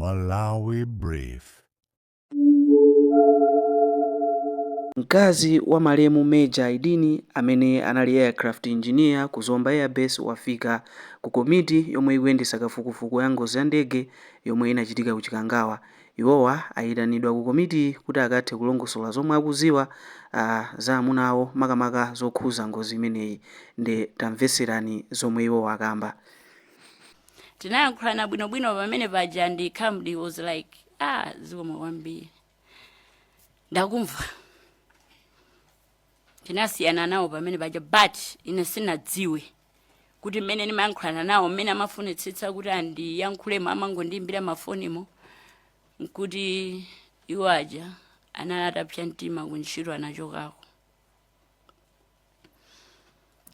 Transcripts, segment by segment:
Malawi Brief. Mkazi wa malemu Major Aidini amene anali aircraft engineer ku Zomba Airbase wafika ku komiti yomwe ikuyendetsa kafukufuku ya ngozi ya ndege yomwe inachitika ku Chikangawa. Iwowa ayitanidwa ku komitiyi kuti akathe kulongosola zomwe akuziwa za amuna awo makamaka zokhuza ngozi imeneyi. Nde tamveserani zomwe iwowa akamba. Tinayankhulana bwinobwino pamene paja and he calmed. He was like, "Ah, zikomo kwambiri, ndakumva." Tinasiyana nawo pamene paja, but ine sinadziwe kuti mmene ndimayankhulana nawo, mmene amafunitsitsa kuti andiyankhulemo, amangondiyimbira mafonimo, nkuti iwo aja anali atapsa mtima kuntchito, anachokako.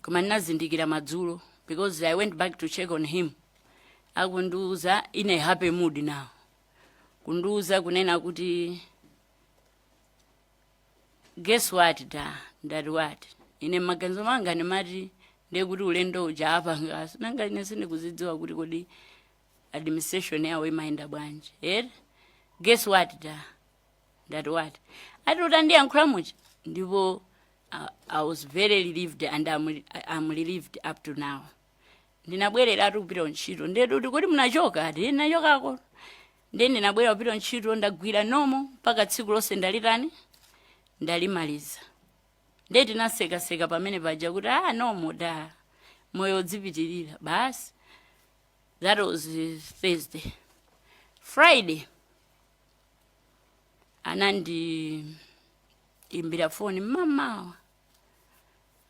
Koma ndinazindikira madzulo because I went back to check on him, akundiuza in a happy mood now, kundiuza kunena kuti, "Guess what, da?" Ndati, "What?" Ine mmaganizo manga ndimati ndiye kuti ulendo uja apangaso. Nanga ine sindikuzidziwa kuti kodi administration yawo imayenda bwanji ere. "Guess what, da?" Ndati, "What?" Ati, "Utandiyankhula muja ndipo I was very relieved and I'm relieved up to now." Ndinabwereratu kupita ntchito. Ndetu kuti, "Munachoka?" Ati, "Ndinachokako." Ndiye ndinabwera kupita ntchito, ndagwira nomo mpaka tsiku lonse ndalitani, ndalimaliza. Ndiye tinasekaseka pamene paja kuti, "Ah, nomo da, moyo udzipitirira basi." That was Thursday. Friday anandiimbira foni mmamawa.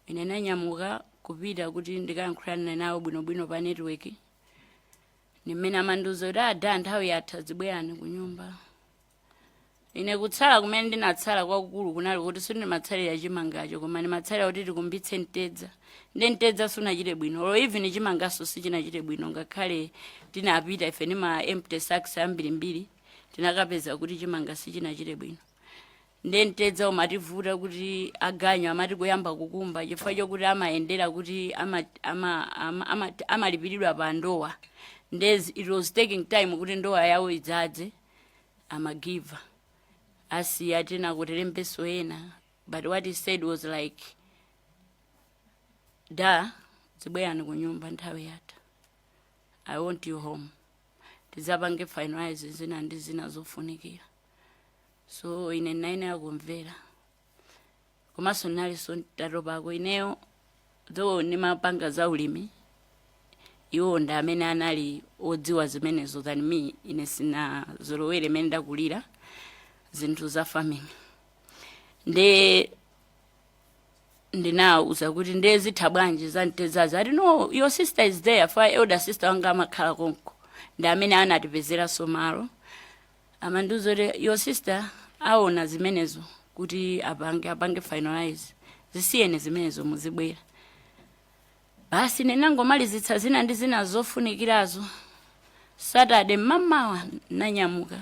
Ine nanyamuka kupita kuti ndikayankhulane nawo bwinobwino pa network. Nimene amandiuza kuti, "Ada, nthawi yatha, zibwerani ku nyumba." Ine kutsala kumene ndinatsala kwakukulu kunali kuti sindimatsalira chimangacho, koma ndimatsalira kuti tikumbitse mtedza. Ndi mtedza sunachite bwino, or even chimangaso sichinachite bwino. Ngakhale tinapita ife ndi ma empty sacks ambirimbiri, tinakapeza kuti chimanga sichinachite bwino. Ndi mtedza umativuta kuti aganyu amati kuyamba kukumba, chifukwa chokuti amayendera kuti amalipiridwa pa ndowa. Ndezi it was taking time kuti ndowa yawo idzadze, amagiva asiya tena kuti lembeso ena. But what he said was like, "Da, zibwerani ku nyumba, nthawi yatha. I want you home, tizapange finalize zina ndi zina zofunikira." So ine ndinayenera kumvera, komanso ndinalinso ntatopako ineyo. Though ndimapanga za ulimi, iwo ndi amene anali odziwa zimenezo than me. Ine sinazolowere imene ndakulira zinthu za farming. Nde ndinawuza kuti, "Nde zitha bwanji za mtedzazi?" Ati, "No, your sister is there." For elder sister wanga amakhala konko, ndi amene anatipezeranso malo. Amandiuza kuti, "Your sister aona zimenezo kuti apange finalize, zisiyene zimenezo, muzibwera basi." Ndinangomalizitsa zina ndi zina zofunikirazo. Saturday mmamawa nanyamuka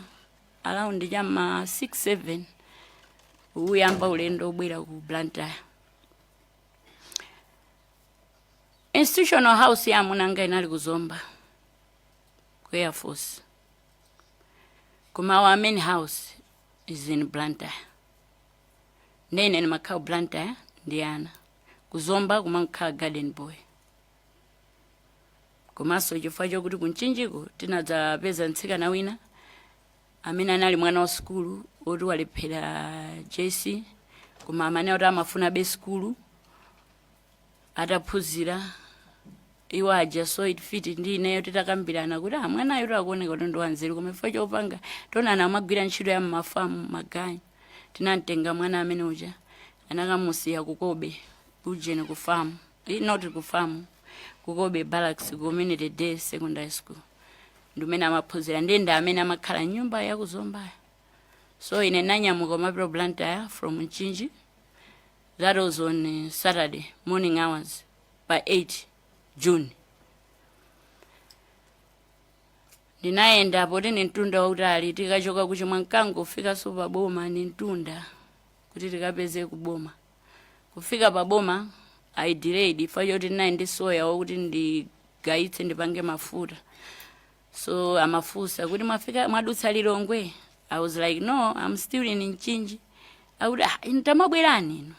around chamma 6 7, uyamba ulendo obwera ku Blantyre. Institutional house ya amunanga inali kuzomba ku Air Force, koma our main house is in Blantyre. Ndene ndimakhala ku Blantyre ndi ana, kuzomba kumakhala garden boy. Komanso chifukwa chokuti kumchinjiko tinadzapeza mtsikana wina amene anali mwana wa sukulu oti walephera JC, koma amene kuti amafuna be sukulu ataphunzira, iwo aja so it fit ndi ineyo titakambirana kuti, "Ah, mwanayo takuoneka kuti ndi wanzeru, koma chifukwa chopanga tonana amagwira ntchito ya mmafamu maganyu." Tinamtenga mwana amene uja, anakamusiya kukobe kujeni ku famu, not ku famu, kukobe Barracks Community Day Secondary School, ndimene amaphunzira. Ndiye ndi amene amakhala nyumba yakuzombayo. So ine nanyamuka kumapita Blantyre from Mchinji. That was on Saturday morning hours pa 8 June. Ndinayenda poti ni mtunda wautali, tikachoka kuchimwankango kufikanso pa boma ni mtunda kuti tikapeze kuboma. Kufika pa boma I delayed chifukwa choti ndinali ndi soya wokuti ndigayitse ndipange mafuta. So amafunsa kuti, "Mwafika? Mwadutsa Lilongwe?" I was like, "No, I'm still in Mchinji." Akuti, "Ah, inu tamabwerani inu."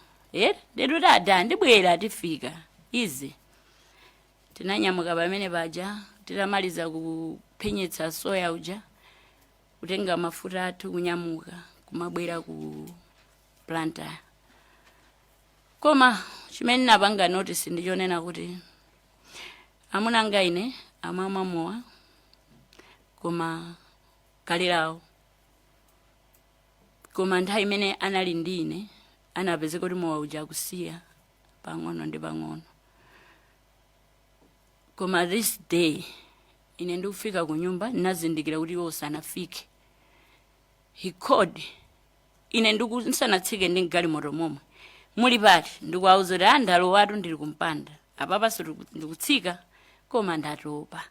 Ndetuti, "Ada, ndibwera, tifika izi." Tinanyamuka pamene paja, titamaliza kuphenyetsa soya uja, kutenga mafuta athu, kunyamuka kumabwera ku Blantyre. Koma chimene napanga notice ndichonena kuti amuna anga ine amamwa mowa, koma kalerawo. Koma nthawi imene anali ndi ine, anapezeka kuti mowa uja akusiya pang'ono ndi pang'ono. Koma this day ine ndikufika ku nyumba, ndinazindikira kuti iwo sanafike. He called ine ndisanatsike ndi mgalimoto momwe, "Muli pati?" Ndikuwauza kuti, "Ah, ndalowatu, ndili kumpanda apapanso, ndikutsika, koma ndatopa."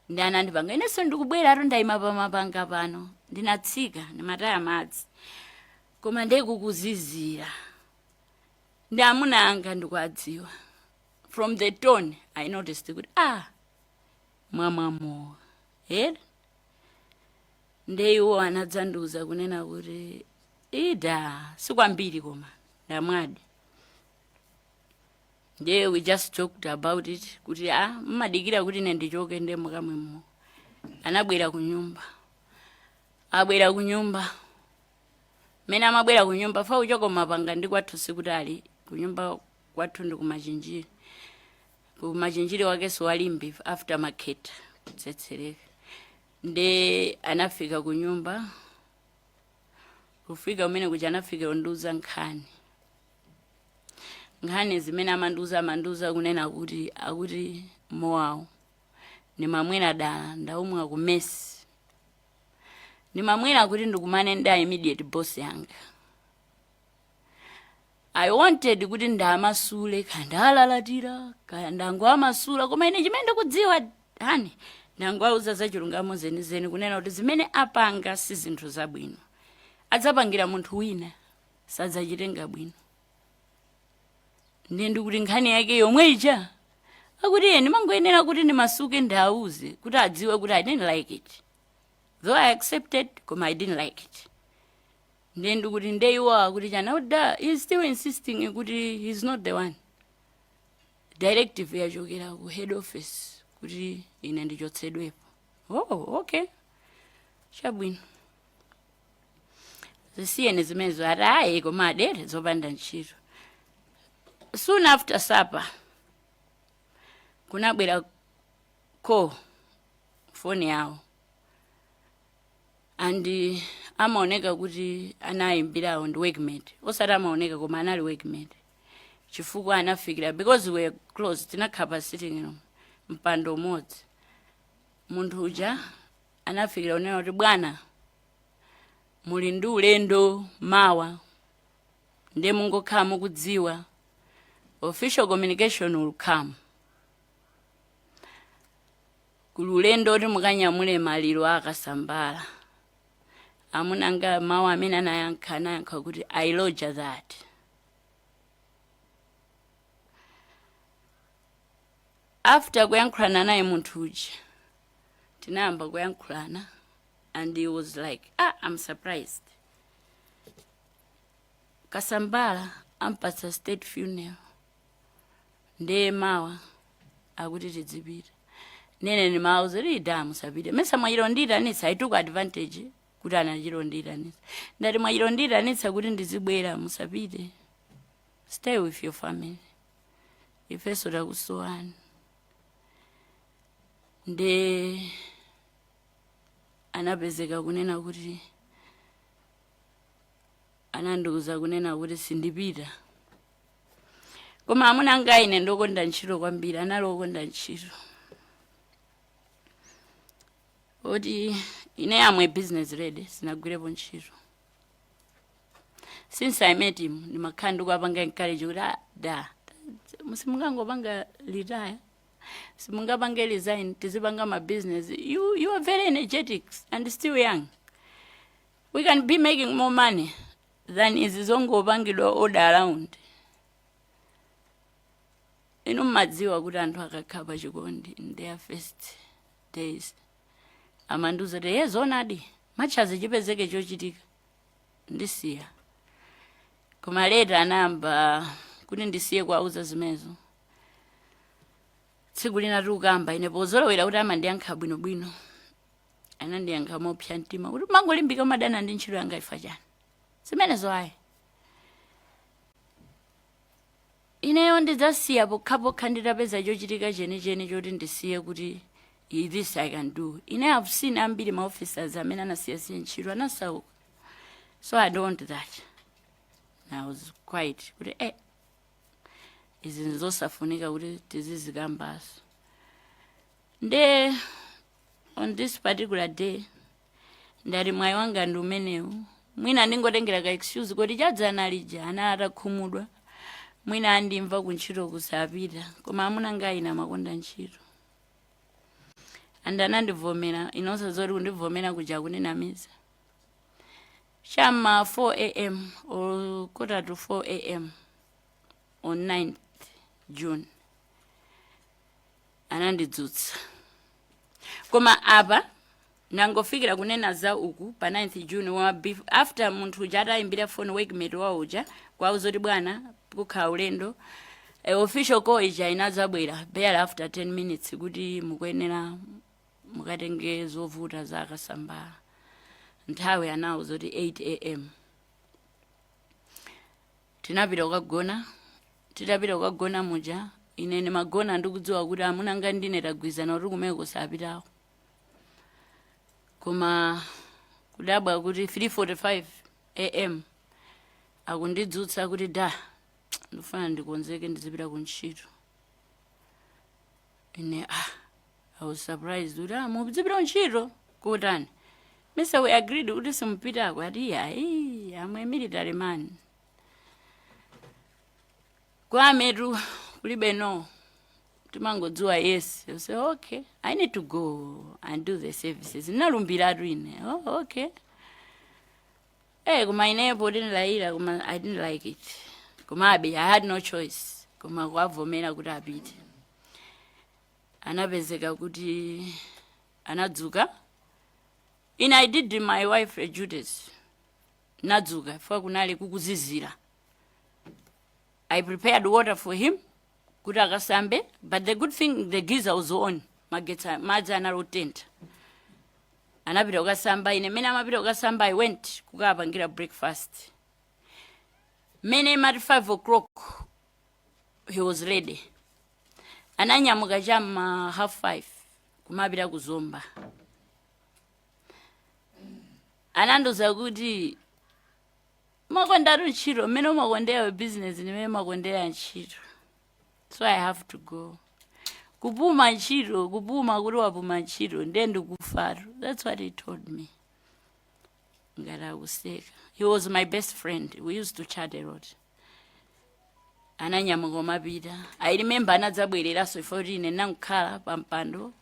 Ndi anandipanga, "Inenso ndikubweratu, ndayima pamapanga pano." Ndinatsika, ndimataya madzi, koma ndekukuzizira. Ndi amuna anga ndikuadziwa, from the tone I noticed kuti, ah, mwamwamowa ere. Nde iwo anadzandiuza kunena kuti, "Ida, sikwambiri, koma ndamwadi." Ndiye we just talked about it kuti, ah, mmadikira kuti ine ndichoke nde mukamwemo. Anabwera ku nyumba, abwera ku nyumba. Mmene amabwera ku nyumba, fa uchoka mapanga ndi kwathu sikutali. Ku nyumba kwathu ndi kumachinjiri, kumachinjiri wakenso walimbi after Maketa kutsetsereka. Nde anafika ku nyumba, kufika kumene kuja anafika kundiuza nkhani. Nkhani zimene amandiuza, amandiuza kunena kuti, akuti, "Mowawo ndimamwera dala, ndaumwa ku mess, ndimamwera kuti ndikumane ndi a immediate boss yanga. I wanted kuti ndamasule, kaya ndalalatira, kaya ndangoamasula, koma ine chimene ndikudziwa hani, ndangoauza za chilungamo zenizeni, kunena kuti zimene apanga si zinthu zabwino, adzapangira munthu wina sadzachitenga bwino." Ndiye ndikuti nkhani yake yomwe ija, akuti, "Iye ndimangoyenera kuti ndimasuke, ndiauze kuti adziwe kuti I didn't like it. Though I accepted, koma I didn't like it." Ndiye ndikuti, ndeiwa akuti chana uda, he's still insisting kuti he's not the one. Directive yachokera ku head office kuti ine ndichotsedwepo. Oh, okay, chabwino, zisiyeni zimenezo. Ati, "Ayi, koma adere zopanda ntchito." Soon after supper kunabwera call, foni yawo, and amaoneka kuti anayimbirawo ndi workmate, osati amaoneka, koma anali workmate, chifukwa anafikira, because we were close, tinakhala pa sitting room mpando umodzi. Munthu uja anafikira kunena kuti, "Bwana, muli ndi ulendo mawa, ndiye mungokhala mukudziwa, official communication will come. Kuli ulendo kuti mukanyamule maliro akasambala." Amunanga mawu amene anayankha, anayankha kuti, "I roger that." After kuyankhulana naye munthu uja, tinayamba kuyankhulana and he was like, "Ah, I'm surprised. Kasambala ampatsa state funeral, ndiye mawa akuti tidzipita." Nene ndimawuza kuti, "Ida, musapite. Mesa mwachilondiyitanitsa?" I took advantage kuti anachilondiyitanitsa. Ndati, "Mwachilondiyitanitsa kuti ndizibwera, musapite. Stay with your family, ifenso takusowani." Nde anapezeka kunena kuti, anandiuza kunena kuti, "Sindipita." Koma amuna anga ine ndokonda ntchito kwambiri, anali okonda ntchito oti ine am a business lady, sinagwirepo ntchito. Since I met him, ndimakhala ndikuapanga encourage kuti, "Ah, da, simungangopanga retire, simungapange resign, tizipanga ma business. You are very energetic and still young. We can be making more money than izi zongopangidwa order around." Inu mmadziwa kuti anthu akakhala pachikondi in their first days. Amandiuza kuti, "Ye, zoonadi, matchazi chipezeke chochitika, ndisiya." Koma later anayamba kuti ndisiye kuauza zimenezo. Tsiku lina tikukamba, ine pozolowera kuti amandiyankha bwinobwino, anandiyankha mopsa mtima kuti, "Mangolimbika umadana ndi ntchito yanga ifa chani? Zimenezo ayi, ineyo ndidzasiya pokhapokha nditapeza chochitika chenicheni choti ndisiye, kuti this I can do." Ine have seen ambiri ma officers amene anasiyasiya ntchito anasauka, so I don't want that. And I was quite kuti izi nzosafunika kuti tizizikambaso. Nde on this particular day ndati mwayi wanga ndi umenewu, mwina ndingotengera ka excuse kuti chadzana lija ana atakhumudwa, mwina andimva kuntchito kusapita. Koma amuna anga ine amakonda ntchito and anandivomera. Inonso zoti kundivomera kuja kundinamiza. Chama 4 a.m. or quarter to 4 a.m. on 9th June anandidzutsa. Koma apa nangofikira kunena za uku pa 9th June wa after munthu uja atayimbira phone, workmate wawo uja, kwauza kuti bwana kukhala ulendo, official call ija inadzabwera bare after 10 minutes kuti mukuyenera mukatenge zovuta za akasambala. Nthawi anawuza kuti 8 a.m. Tinapita kukagona. Titapita kukagona muja, ine ndimagona ndikudziwa kuti amuna anga ndine tagwizana kuti kumeko sapitako. Koma kudabwa kuti 3:45 a.m. akundidzutsa kuti, "Da, ndifuna ndikonzeke ndizipita kuntchito." Ine, ah, I was surprised kuti, "Ah, muzipita kuntchito kutani? Mr, we agreed kuti simupitako." Ati, "Ayi, I'm a military man, kwametu kulibe no, timangodziwa yes." You say, "Okay, I need to go and do the services, ndinalumbiratu ine." "Oh, okay." Koma inepo ndinilayira, koma I didn't like it. Komabe I had no choice koma kuavomera kuti apite. Anapezeka kuti anadzuka. Ine I did my wife duties, nadzuka fika kunali kukuzizira. I prepared water for him kuti akasambe, but the good thing, the geyser was on, magetsi, madzi anali otentha. Anapita kukasamba. Ine mmene amapita kukasamba, I went kukapangira breakfast. Mmene imati 5 o'clock he was ready. Ananyamuka chamma 5:30 kumapita kuzomba. Anandiuza kuti, "Makondatu ntchito mmene umakondera business, ndimene makondera ntchito, so I have to go. Kupuma ntchito, kupuma kuti wapuma ntchito, ndiye ndikufatu." That's what he told me ngati akuseka. He was my best friend, we used to chat a lot. Ananyamuka umapita. I remember anadzabwereranso ifo kuti ine ndinangokhala pa mpando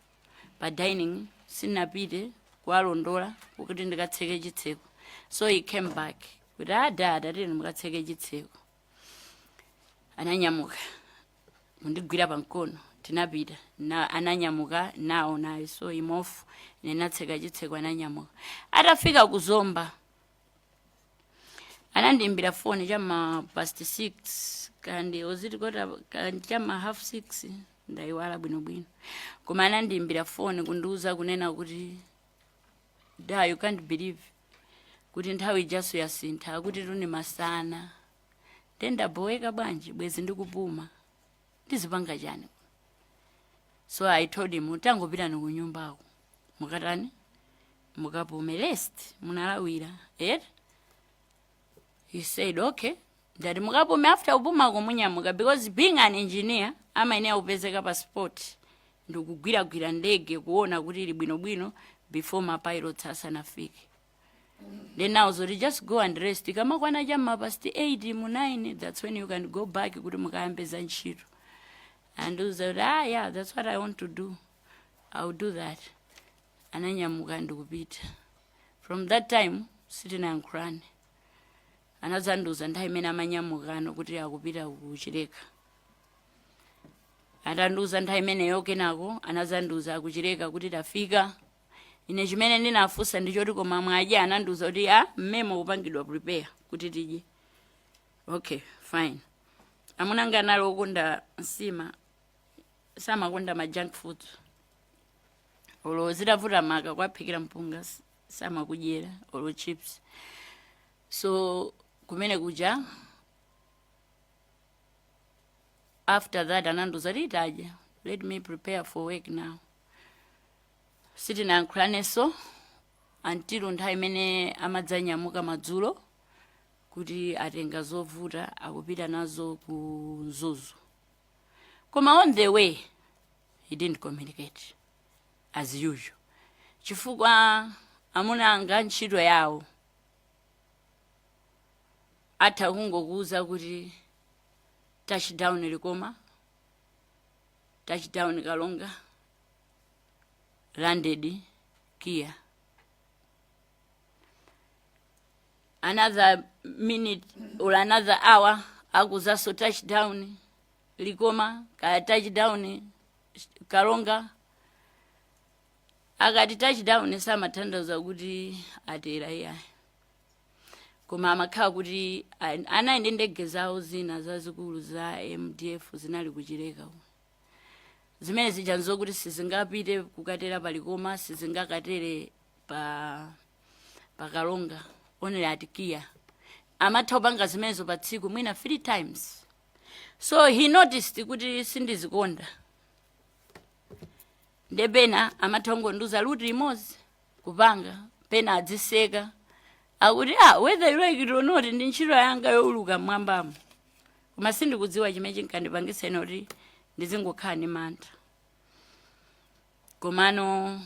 pa dining, sindinapite kuwalondola kuti ndikatseke chitseko. So he came back kuti, "Adada, tini mukatseke chitseko." Ananyamuka kundigwira pamkono, tinapita na ananyamuka nawo naye. So imofu ine natseka chitseko, ananyamuka. Atafika kuzomba anandiimbira foni chama past 6 kandi oziti kota kandi chama 6:30, ndayiwala bwinobwino. Koma anandiimbira foni kundiuza kunena kuti, "Da, you can't believe kuti nthawi ijaso yasintha, akuti tuni masana. Ndendaboweka bwanji, bwezi ndikupuma, ndizipanga chani?" So I told him, "Tangopitani ku nyumbako, mukatani, mukapume, rest, munalawira eti." He said, "Okay." Ndati, "Mukapume, after kupumako munyamuka," because being an engineer amayenera kupezeka pa spot ndikugwiragwira ndege kuona kuti ili bwinobwino before ma pilots asanafike. Then now zoti, "Just go and rest. Kamakwana chamma past 8 mu 9, that's when you can go back kuti mukayambe za ntchito." Andiuza kuti, "Ah, yeah, that's what I want to do, I will do that." Ananyamuka ndikupita. From that time sitinayankhulane. Anadzandiuza nthawi imene amanyamukano kuti akupita kuchileka. Atandiuza nthawi imeneyo, kenako anadzandiuza akuchileka kuti tafika. Ine chimene ndinafunsa ndichoti, "Koma mwadya?" Anandiuza kuti a mmemo kupangidwa prepare kuti tidye. Okay, fine. Amuna anga anali okonda nsima, samakonda ma junk foods. Olo zitavuta maka kwaphikira mpunga, samakudyera olo chips. So kumene kuja, after that anandiuza kuti tadya, let me prepare for work now. Sitinayankhulanenso until nthawi imene amadzanyamuka madzulo kuti atenga zovuta, akupita nazo ku Mzuzu. Koma on the way he didn't communicate as usual, chifukwa amuna anga ntchito yawo atha kungokuuza kuti touchdown Likoma, touchdown Kalonga, landed Kia. Another minute or another hour akuuzanso touchdown Likoma kaya touchdown Kalonga. Akati touchdown samatanthauza kuti atera, iyayi, koma amakhala kuti anali ndi ndege zawo zina zazikulu za MDF zinali kuchileka uko. Zimene zija nzokuti sizingapite kukatera palikoma, sizingakatere pa Pakalonga, only at Kia. Amatha kupanga zimenezo pa tsiku mwina three times. So he noticed kuti sindizikonda. Nde pena amatha kungondiuza route imodzi kupanga, pena adziseka akuti, "Ah, whether you like it or not, ndi ntchito yanga yowuluka mmwambamo." Koma sindikudziwa chimene chinkandipangitsa ine kuti ndizingokhala ndi mantha. Komano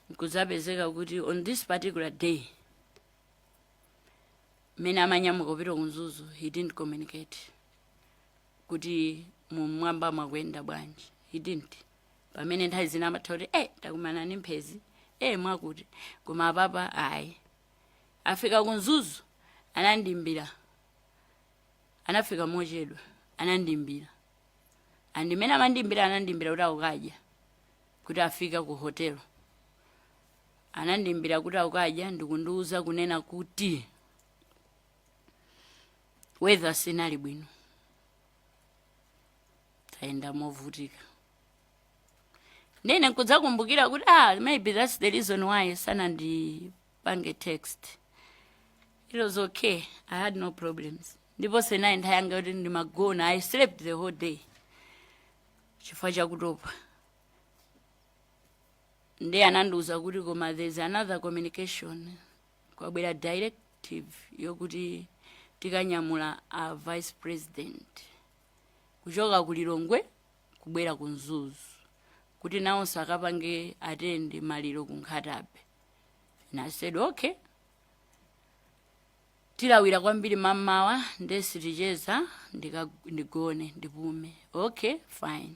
nkuzapezeka kuti on this particular day mmene amanyamuka kupita ku Mzuzu, he didn't communicate kuti mumwamba mwakuyenda bwanji. He didn't. Pamene nthawi zina amatha kuti, "Takumana ndi mphezi, mwakuti." Koma apapa ayi. Afika ku Mzuzu anandimbira. Anafika mochedwa, anandimbira. Andimene amandimbira, anandimbira kuti akukadya, kuti afika ku hotel. Anandimbira kuti akukadya, ndikundiuza kunena kuti weather sinali bwino, tayenda movutika. Ndine nkudzakumbukira kuti, ah, maybe that's the reason why sanandipange text. It was okay, I had no problems. Ndipo senayi nthawi yanga kuti ndimagona. I slept the whole day chifukwa chakutopa. Ndiye anandiuza kuti, koma there's another communication, kwabwera directive yokuti tikanyamula a vice president kuchoka ku Lilongwe kubwera ku Mzuzu kuti nawonso akapange attend maliro ku Nkhata Bay. And I said, "Okay, tilawira kwambiri mammawa, ndesi ticheza, ndigone ndipume." Okay, fine.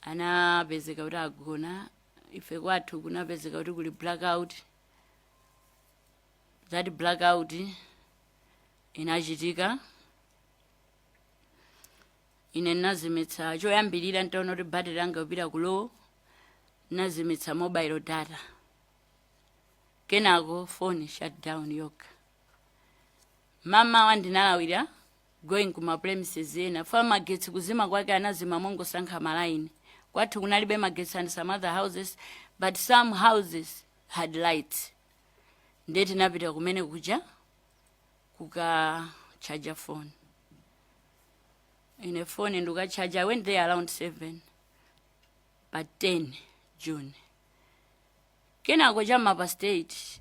Anapezeka kuti agona. Ife kwathu kunapezeka kuti kuli blackout. That blackout inachitika, ine ndinazimitsa choyambirira. Ntaona kuti battery langa kupita ku low, nazimitsa mobile data, kenako phone shut down yokha. Mamawa ndinalawira going kuma premises ena fa magetsi kuzima kwake anazima mongosankha malaini. Kwathu kunalibe magetsi and some other houses, but some houses had lights. Ndiye tinapita kumene kuja kukachaja phone. Ine phone ndikukachaja, I went there around 7 pa 10 June. Kenako chamma past 8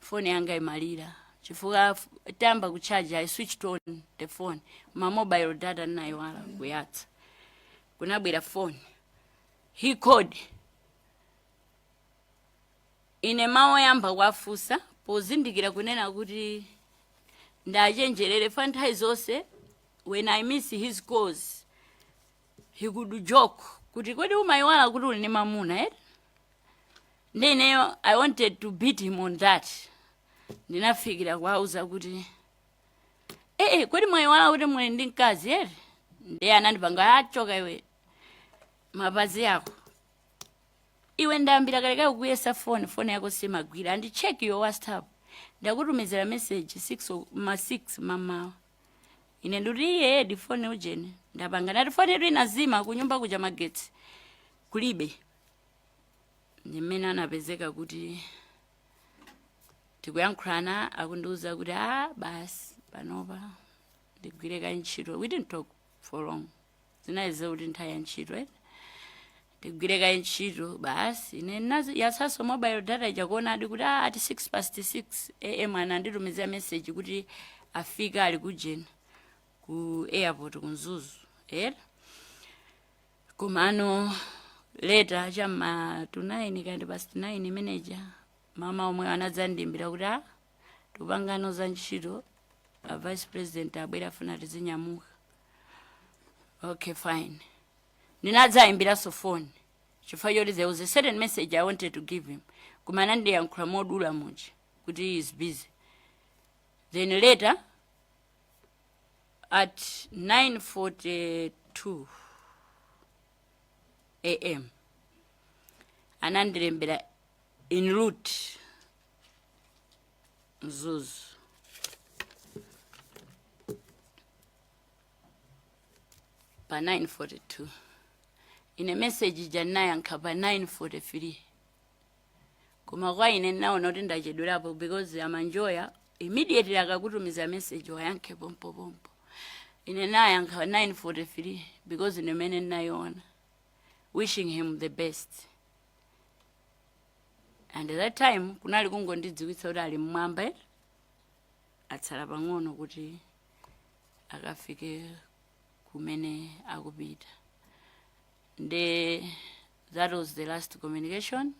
phone yanga imalira, chifukwa tayamba kuchaja, I switched on the phone, ma mobile data ndinayiwala kuyatsa. Kunabwera phone, he called. Ine mawu oyamba kwafusa pozindikira kunena kuti ndachenjerere fa nthawi zonse when I miss his calls he could joke kuti, "Kodi umayiwala kuti uli ndi mamuna, eh?" Ndi ineyo I wanted to beat him on that. Ndinafikira kuwauza kuti, "Kodi mwayiwala kuti muli ndi mkazi ere?" Ndiye anandipanga, "Achoka iwe, mapazi ako." Iwe, ndayambira kalekale kuyesa foni, foni yako simagwira, and check your WhatsApp, ndakutumizira message 6 ma 6 mamawa. Ine ndikuti iye edi foni ujeni ndapanga, ndati foni yetu inazima kunyumba kuja, magetsi kulibe. Ndimene anapezeka kuti tikuyankhulana, akundiuza kuti, "A basi, panopa ndigwire ka ntchito." We didn't talk for long, zinalize kuti nthawi ya ntchito, eh? Ndigwire ka ntchito basi. Ine yatsaso mobile data ija kuonadi kuti ati 6 past 6 am ananditumizira message kuti afika, ali kujeni ku airport ku Mzuzu, era. Komano later chamma to 9 kandi past 9, manager mama omwe anadzandimbira kuti, "A tupangano za ntchito, a vice president abwera, afuna tizinyamuka." Okay, fine. Ndinadzayimbiranso phone chifukwa choti there was a certain message I wanted to give him, koma anandiyankhula modula muja kuti he is busy. Then later at 9:42 am anandilembera, "En route Mzuzu." Pa 9:42 ine message ija ndinayankha pa 9:43, koma kwa ine ndinaona kuti ndachedwerapo because amanjoya immediately akakutumiza message wayankhe pompo pompo. Ine nayankha 9:43 because ndimene ndinayiona, wishing him the best. And at that time kunali kungondidziwitsa kuti ali mmwamba, eh? Atsala pang'ono kuti akafike kumene akupita. Nde that was the last communication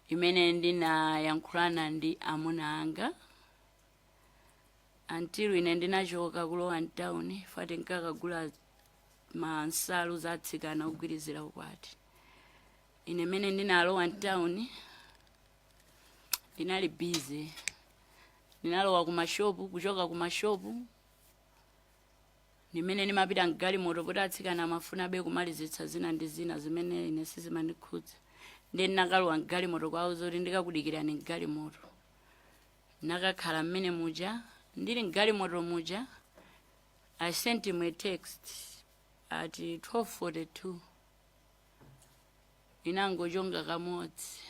imene ndinayankhulana ndi amuna anga until ine ndinachoka kulowa mtown fati nkakagula mansalu zatsikana kugwirizira ukwati. Ine mene ndinalowa mtown ndinali busy, ndinalowa kumashopu, kuchoka kumashopu ndimene ndimapita mgalimoto kuti atsikana amafuna be kumalizitsa zina ndi zina zimene ine sizimandikhudza. Ndi ndinakalowa mgalimoto kwawo zoti ndikakudikirani mgalimoto. Nakakhala mmene muja, ndili mgalimoto muja I sent him a text at 12:42, inangochonga kamodzi.